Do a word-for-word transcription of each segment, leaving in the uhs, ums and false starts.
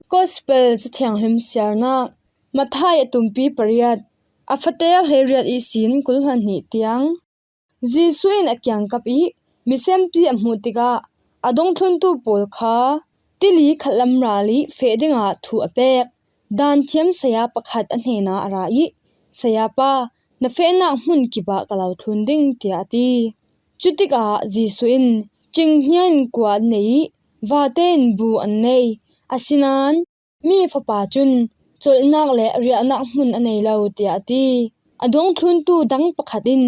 Gospel Cathianghlim siarna. Matthai a tumpi pariat, a fatel hleiriat ihsin kul hleihnih tiang. Jesuh in a kiangkap ih misenpi a hmuh tikah a dongthluntu pawl kha tili khatlam ral ih feh dingah thu a pek daanthiam saya pakhat a hnenah a ra ih, "Sayapa, na fehnak hmun kipah ka lo thlun ding," tiah a ti. Cutikah Jesuh in, "Cinghnia in kua an nei ih vate in bu an nei, asinain mi fapa cun colhnak le riahnak hmun a nei lo," tiah a ti. A dongthluntu dang pakhat in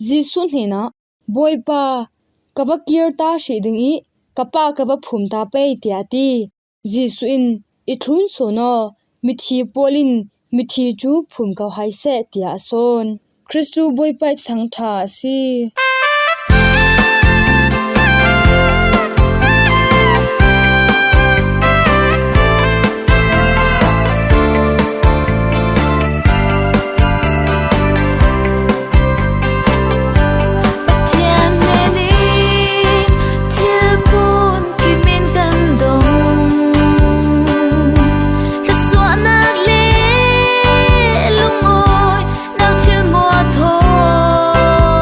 Jesuh hnenah, "Bawipa, ka va kir ta hrih ding ih ka pa ka va phum ta pei," tiah a ti. Jesuh in, "I thlun sawn aw, mithi pawl in mithi cu phum ko hai seh," tiah a sawn. Kristu Bawipa ih Thuthang ṭha a si. Pathian hnen in thil pum kim in kan dong. Thluasuahnak le lungawi, nau thil muat thawn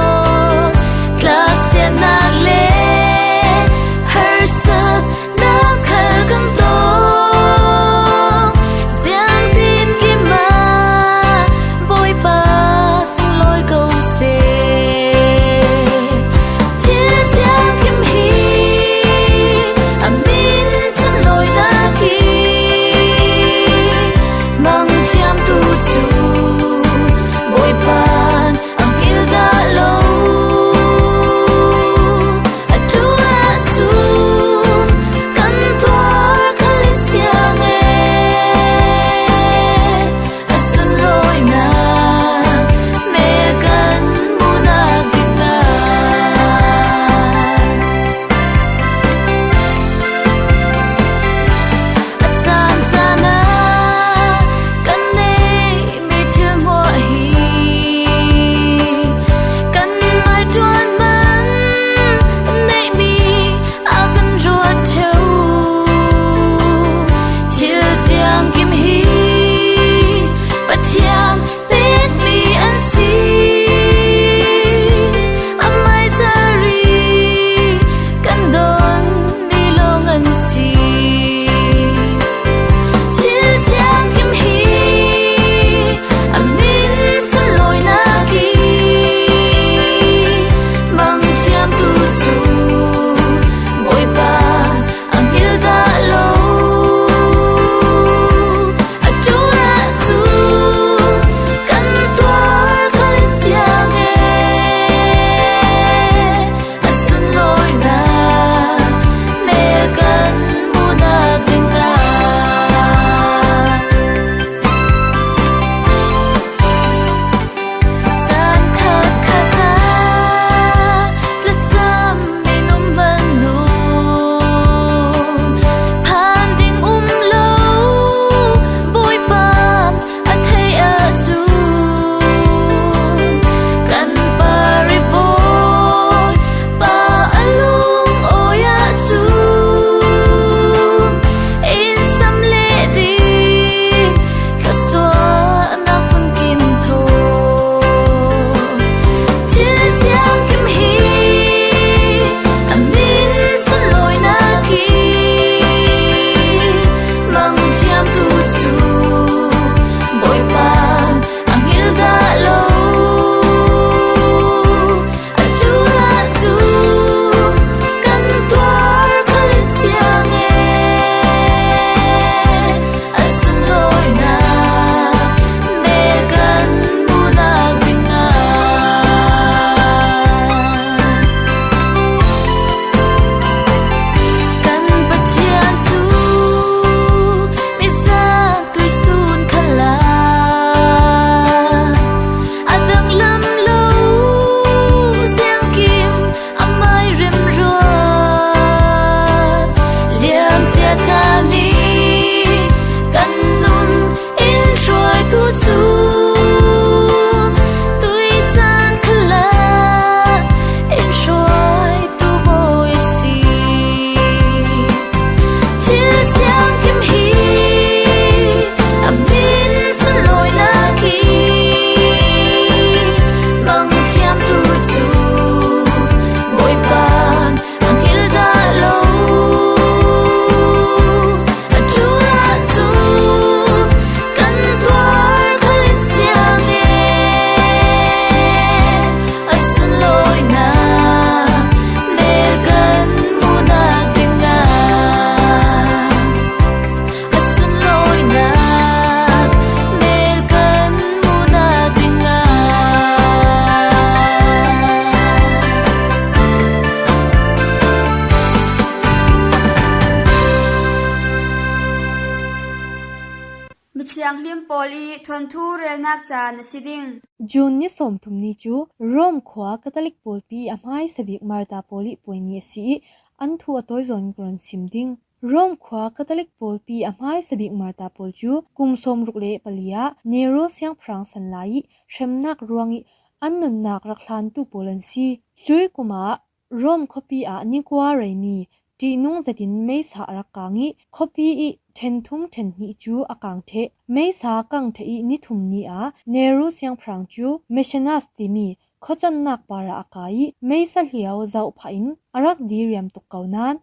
Thianghlim pawl i thuanthu relnak caan a si ding. June ni sawmthum ni cu Rome khua Catholic pawlpi i a hmaisa bik martar pawl i puai ni a si i an thu a tawi zawn in ka run sim ding. Rome khua Catholic pawlpi i a hmaisa bik martar pawl cu kum sawmruk le pali ah Nero siangpahrang san lai i hremnak ruang i an nunnak rak hlantu pawl an si. Cui kum ah Rome khuapi ah nikua reimi ṭihnung zetin meisa a rak kang i khuapi i ṭhen thum ṭhen hnih cu a kang ṭheh. Meisa kang ṭheh i ni thum ni ah Nero siangpahrang cu Mecenas timi khuacannak par ah a kai i meisa hliau zoh phah in a rak diriam tuk ko nain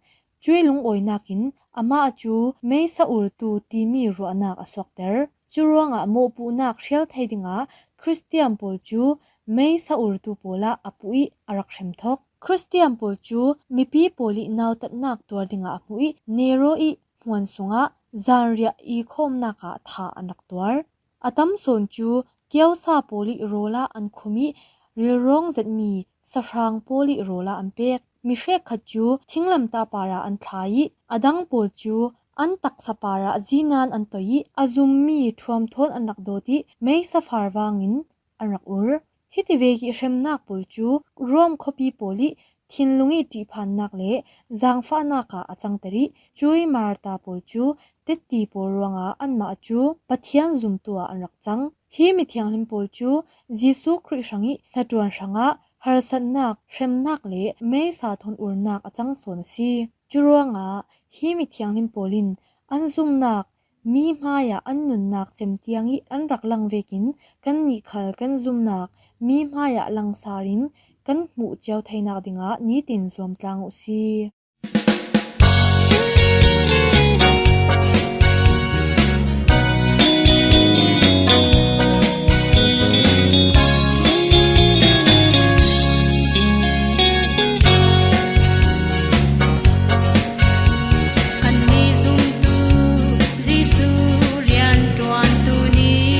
cui lungawinak in amah cu meisa urtu timi ruahnak a suakter. Curuangah mawhpuhnak hrial thei dingah Khristian pawl cu meisa urtu pawl ah a puh i a rak hrem thok. Khristian pawl cu mipi pawl i nautatnak tuar dingah a hmuh i Nero i hmuan sungah zanriah i khawmnak ah thah an rak tuar. A tam sawn cu kiosa pawl i rawl ah an khum i rilrawng zetmi sahrang pawl i rawl ah an pek. Mi hrekkhat cu thinglamtah par ah an thla i a dang pawl cu an taksa par ah zinan an toi i a zummi ṭhuamthawn an rak dawt i meisa far vangin an rak ur. Hitivek i hremnak pawl cu Rome khuapi pawl i thinlung i ṭihphannak le zaangfahnak ah a cangter i cui martar pawl cu tetti pawl ruangah anmah cu Pathian zumtu ah an rak cang. Hi mithianghlim pawl cu Jesuh Khrih hrang i hnaṭuan hrangah harsatnak, hremnak le meisa thawn urnak a cang sawn a si. Curuangah hi mithianghlim pawl in an zumnak mi hmaiah an nunnak cem tiang i an rak lang vekin kannih khal kan zumnak mi hmaiah langsar in kan hmuh cio theinak dingah nitin zuam tlang uh si. Kannih zumtu Jesuh rianṭuantu nih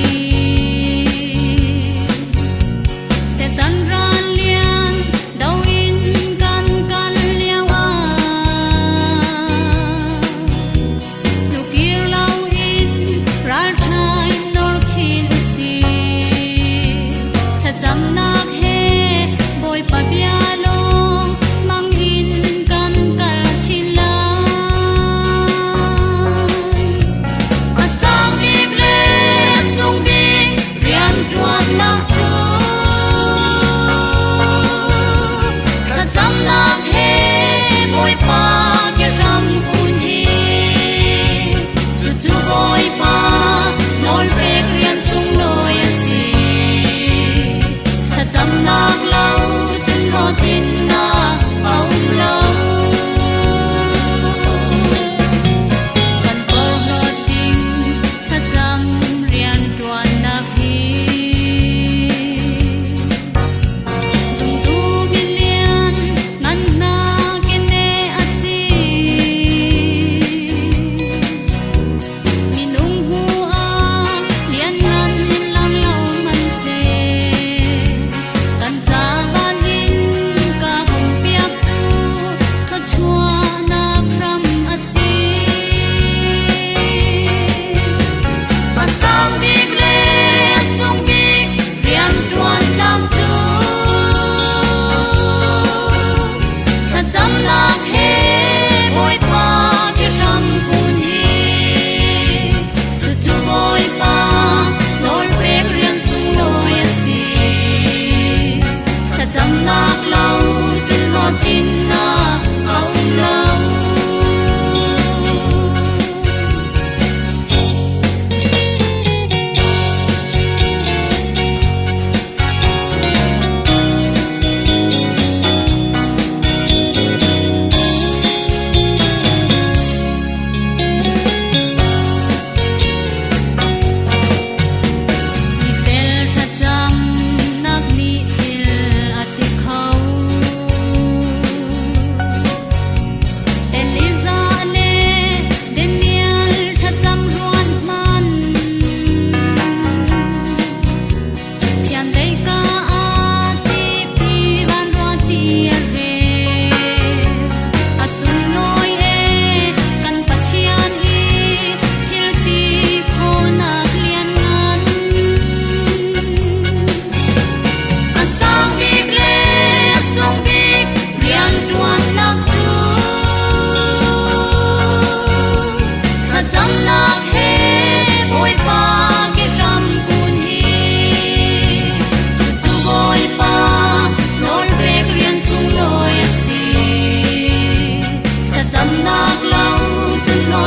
Satan ral lian do in kan kal lio ah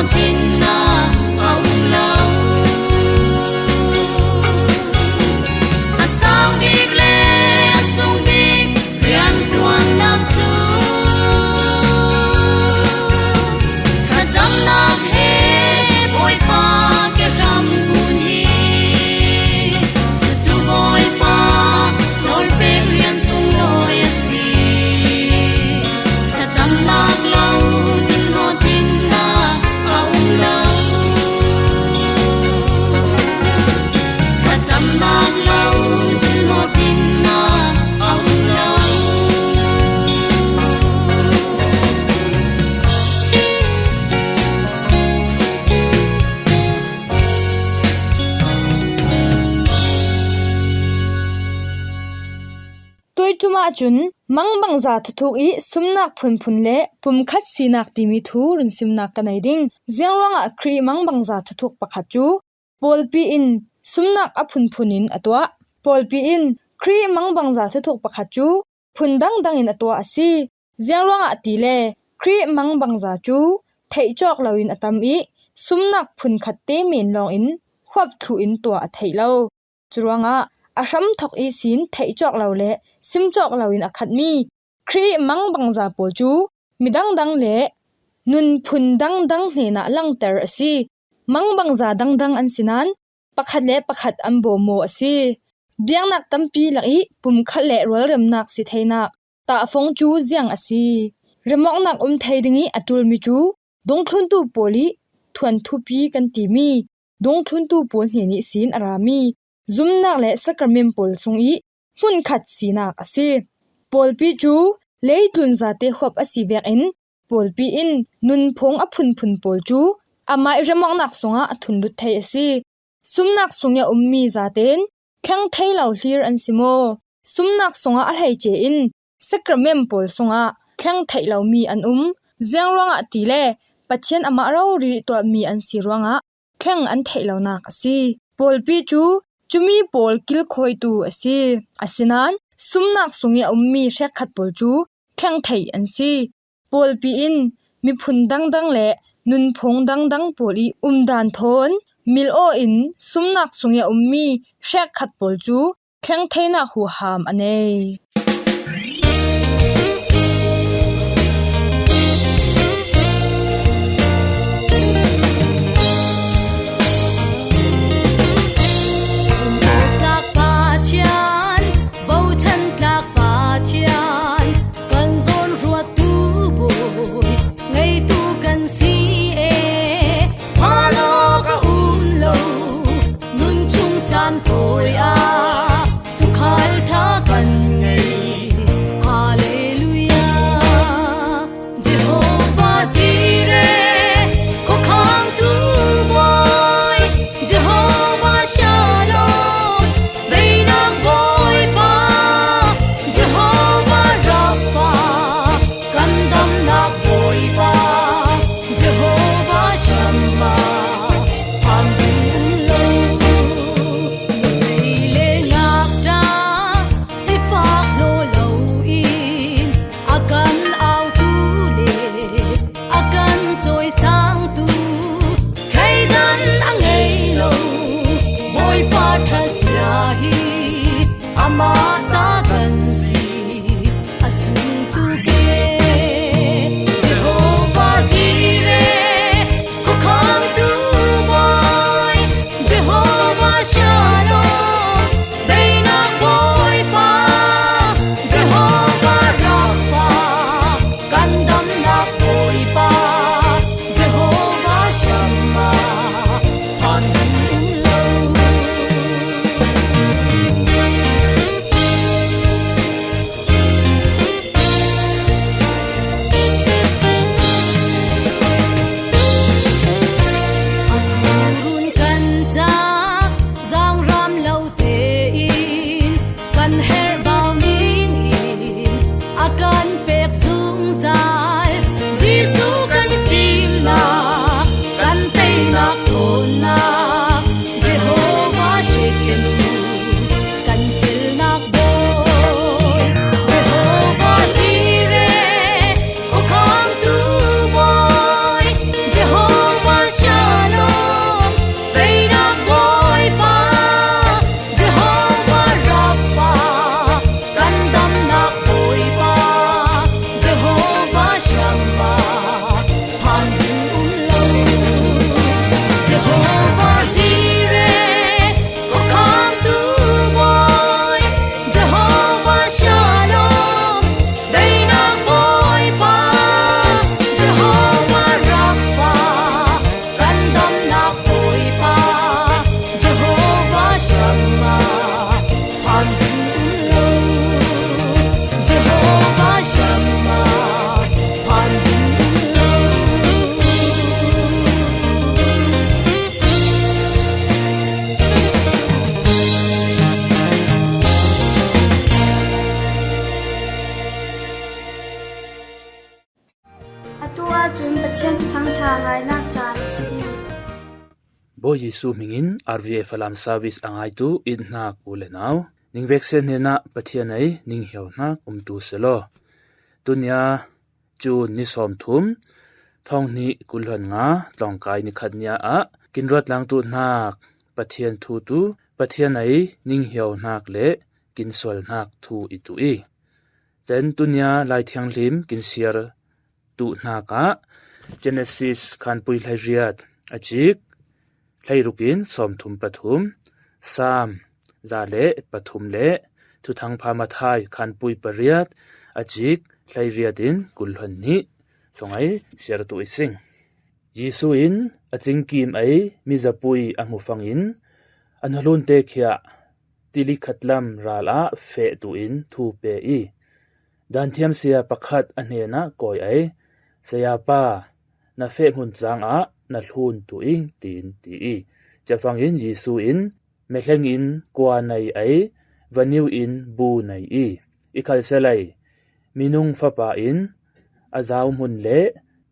Dinna a um lo. A sang bik le a sung bik riantuannak cu thlacamnak he Bawipa ke hram hun hi cucu Bawipa nawlpek rian sunglawi a si. Thlacamnak lo cun nawltinnak a um lo. Thlacamnak lo cun nawltinnak a um lo. Tuiṭum ahcun mangbangza thuthuk i sumnak phunphun le pumkhat sinak timi thu runsimnak ka nei ding. Ziangruangah Khrih mangbangza thuthuk pakhat cu pawlpi in sumnak a phunphun in a tuah. Pawlpi in Khrih mangbangza thuthuk pakhat cu phun dangdang in a tuah a si. Ziangruangah tile Khrih mangbangza cu theih cawk loin a tam i sumnak phunkhat te men lawngin huap thluh in tuah a theih lo. Curuangah a hramthok ihsin theih cawk lo le sim cawk loin a khatmi Khrih mangbangza pawl cu midangdang le nunphun dangdang hnenah langter a si. Mangbangza dangdang an si nain pakhat le pakhat an bawmaw a si. Biaknak tampi lak i pumkhat le rualremnak si theinak tahfong cu ziang a si. Remawknak um thei ding i a ṭulmi cu dungthluntu pawl i thuanthupi kan timi dungthluntu pawl hnen ihsin a rami zumnak le sakrament pawl sung i hmunkhat sinak a si. Pawlpi cu leitlun zate huap a si vekin pawlpi in nunphung a phunphun pawl cu amah i remawknak sungah a thunlut thei a si. Sumnak sung i a ummi zaten thleng thei lo hlir an si maw? Sumnak sungah a hleice in sakrament pawl sungah thleng theih lomi an um. Ziangruangah tile Pathian amah rori tuahmi an si ruangah thleng an theih lonak a si. Pawlpi cu cumi pawl kilkhawitu a si. Asinain sumnak sung i a ummi hrekkhat pawl cu thleng theih an si. Pawlpi in miphun dangdang le nunphung dangdang pawl i umdan thawn mil aw in sumnak sung i a ummi hrekkhat pawl cu thleng theinak huham a nei. Cun tlak Pathian, bochan tlak Pathian, kan zawn ruattu bawi ngeitu kan si e, phalawk a um lo, nun chung caan tawi ah tuukhal ṭha kan ngei Tu-ah cun Pathian Thuthang ṭha ngainak caan a si hi. Bawi Jesuh hmingin R V A Falam Service a ngaitu i hnak u le nau, ningvek sen hnenah Pathian ei ninghio hnak umtu si law. Tunia June ni sawmthum, thonghnih kul hluan nga, tlawngkai ni khat nia ah kin ruat langtu hnak Pathian thu tu Pathian ei ninghio hnak le kin sual hnak thu i tu i. Cen tunia Lai Thianghlim kin siar tu hnakah Genesis khanpui hleiriat a cik hleiruk in sawmthum pathum, Sam za le pathum le Thuthang pha Mathai khanpui pariat a cik hleiriat in kul hluan nih song ei siar tu i sing. Jesuh in a cingkim ei mizapui a hmu fangin a hnuhlunte khiah tili khatlam ral ah feh tu in thu pe i, Danthiam saya pakhat a hnenah kawi ei, "Sayapa, na feh hmun cangah na hlun tu ing," tiin ti i. Cafang in Jesuh in, "Mehleng in kua nei ei, vaniu in bu nei i, i khalselei, minung fapa in a zau hmun le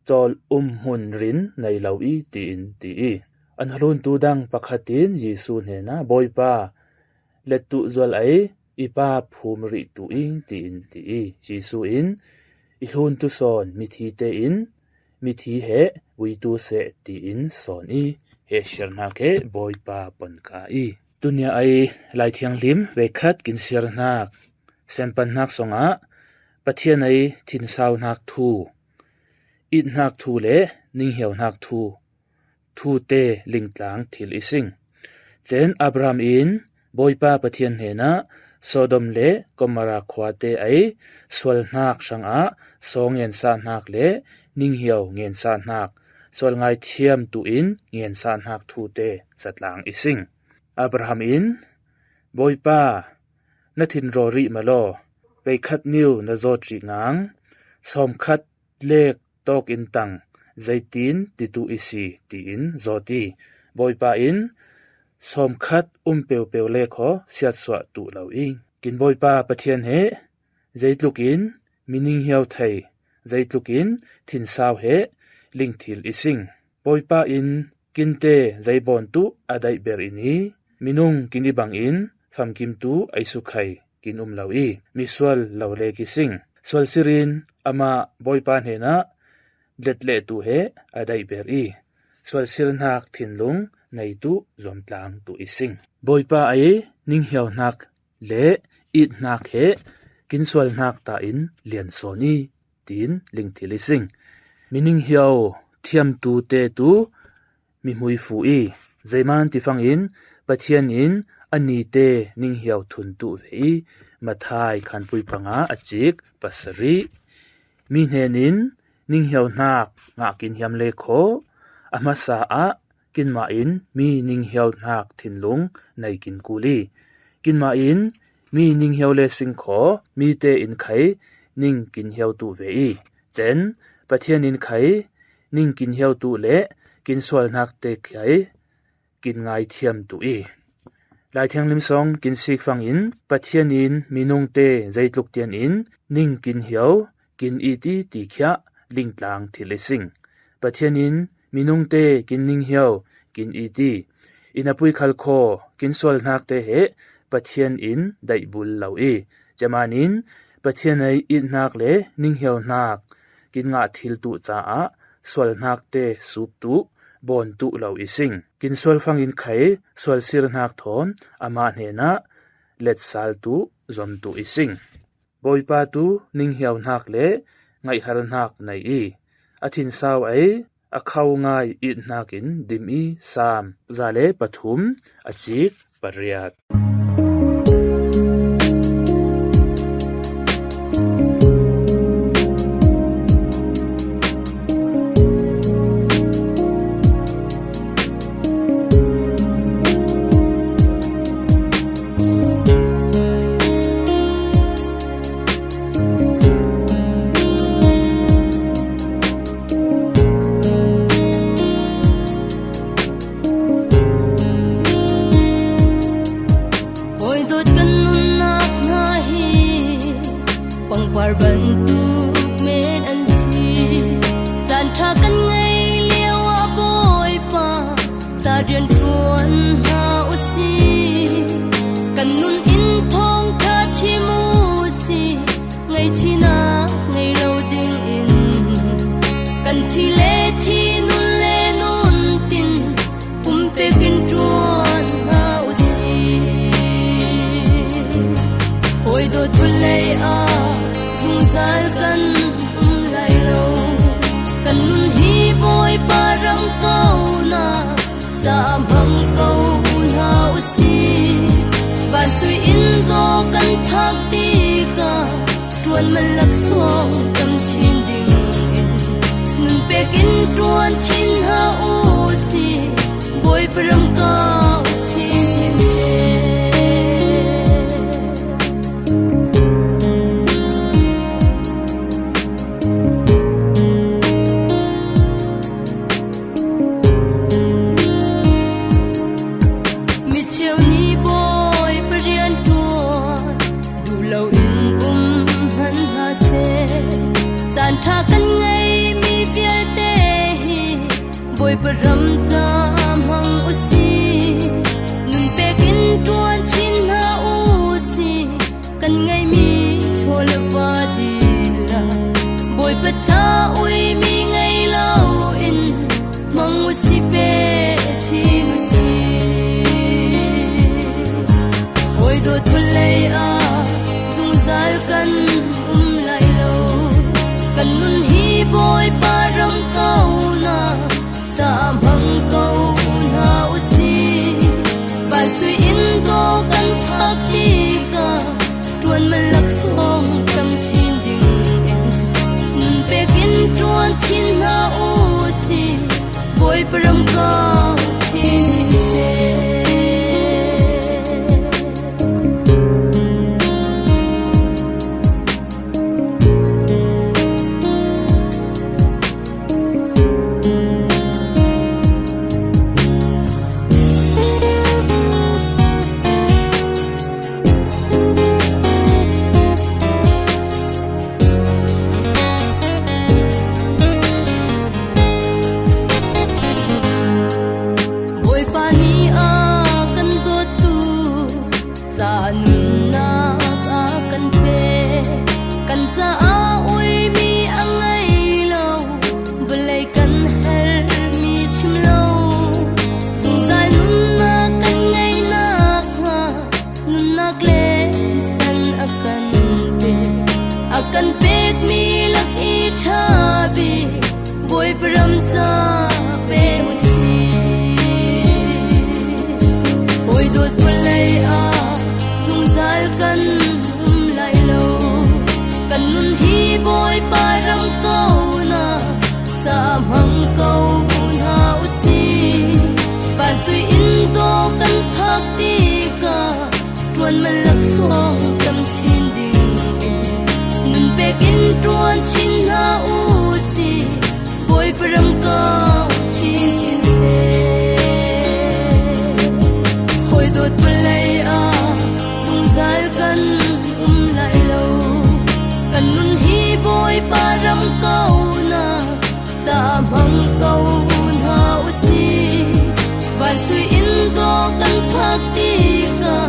cawl um hmun rin nei lo i," tiin ti i. A hnuhluntu dang pakhat in Jesuh hnenah, "Bawipa, lettuh zual ei, i pa phum rih tu ing," tiin ti i. Jesuh in, "I hluntu sawn mithi tein mithi he vuitu seh," tiin sawn i, he siar hnak he Bawipa pon ka i. Tunia ei Lai Thianghlim veikhat kin siar hnak, sempan hnak songah Pathian ei thinsau hnak thu, it hnak thu le ninghio hnak thu, thute lingtlang thil i sing. Cen Abraham in Bawipa Pathian hnenah Sodom le Gomorrah khuate ei sual hnak hrangah saw ngensa hnak le ninghio ngensa hnak, sual ngaithiam tu in ngensa hnak thute zatlang i sing. Abraham in, "Bawipa, na thin raw rih maw law, veikhat niu na zawt rih ngang, sawmkhat lek tawk in tang, zeitin titu i si?" tiin zawt i, Bawipa in, "Sawmkhat um peupeu lek haw siatsuah tu lo i, kin Bawipa Pathian he zeitluk in mi ninghio thei, zeitluk in thinsau he lingthil i sing. Bawipa in kinte zeibawn tu a daih ber in i, minung kin i bangin famkimtu ei sukhai kin um lo i, misual lo lek i sing. Sualsir in amah Bawipa hnenah letlehtu he a daih ber i, sualsir hnak thinlung neitu zuamtlang tu i sing. Bawipa ei ninghio hnak le it hnak he kin sual hnak ta in lian sawn i," tiin lingthil i sing. Mi ninghio thiamtu te tu mi hmui fu i, zeiman tifangin Pathian in a nite ninghio thun tu ve i, Mathai khanpui panga a cik pasarih. Mi hnen in ninghio hnak ngah kin hiam le khaw, a hmasa ah kinmah in mi ninghio hnak thinlung nei kin kul i, kinmah in mi ninghio le sing khaw, mite in khai ning kin hio tu ve i, cen Pathian in khai ning kin hio tu le kin sual hnak te khai kin ngaithiam tu i. Lai Thianghlim song kin sik fangin Pathian in minungte zeitluk tian in ning kin hio, kin it i ti khiah lingtlang thil i sing. Pathian in minungte kin ninghio, kin it i, i napui khal khaw kin sual hnak te he Pathian in daih bul lo i, caman in Pathian ei it hnak le ninghio hnak kin ngah thil tu caah sual hnak te sup tu, bawn tu lo i sing. Kin sual fangin khai sualsir hnak thawn amah hnenah letsal tu, zom tu i sing. Bawipa tu ninghio hnak le ngaihhar hnak nei i, a thinsau ei a khau ngai it hnak in dim i, Sam za le pathum a cik pariat. Thi le thi, nun le nun tin, pumpek in ṭuan hna u si. Hawidawt vawlei ah zungzal kan um lai lo. Kan nun hi Bawipa ram ko nak, ca hmang ko hna u si. Vansui in daw kan phak tikah ṭuan man laksawng tam chin ding in, nun pek in ṭuan chin hna u si. Bawipa ram kau chin chin seh. Micheu nih Bawipa rianṭuan duh loin um hmanh hna seh. Caan ṭha kan ngeimi vialte hi Bawipa ram ca hmang u si. Nun pek in ṭuan chin hna u si. Kan ngeimi chaw le va dihlak Bawipa cauk mi ngei loin hmang u si, pe chin u si. Hawidawt vawlei ah zungzal kan um lai lo. Kan nun hi Bawipa ram ko nak, ca hmang ko hna u si. Vansui in daw kan phak tikah ṭuan man laksawng tam chin ding in, nun pek in ṭuan chin hna u si. Bawipa ram kau chin chin seh. Bawipa nih a kan dawttu, ca nunnak a kan pek. Kan caah uimi a ngei lo, vawlei kan herhmi chim lo. Zungzal nunnak kan ngei nakhnga, nunnak le thisen a kan pek. A kan pekmi lak i ṭha bik Bawipa ram ca pe u si. Hawidawt vawlei ah zungzal kan um lai lo. Kan nun hi Bawipa ram ko nak, ca hmang ko hna u si. Vansui in daw kan phak tikah ṭuan man laksawng tam chin ding in, nun pek in ṭuan chin hna u si. Bawipa ram kau chin chin seh. Hawidawt vawlei ah zungzal kan um lai lo. Kan nun hi Bawipa ram ko nak, ca hmang ko hna u si. Vansui in daw kan phak tikah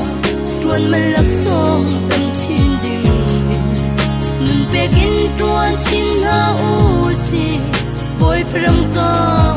ṭuan man laksawng tam chin ding in, nun pek in ṭuan chin hna u si. Bawipa ram kau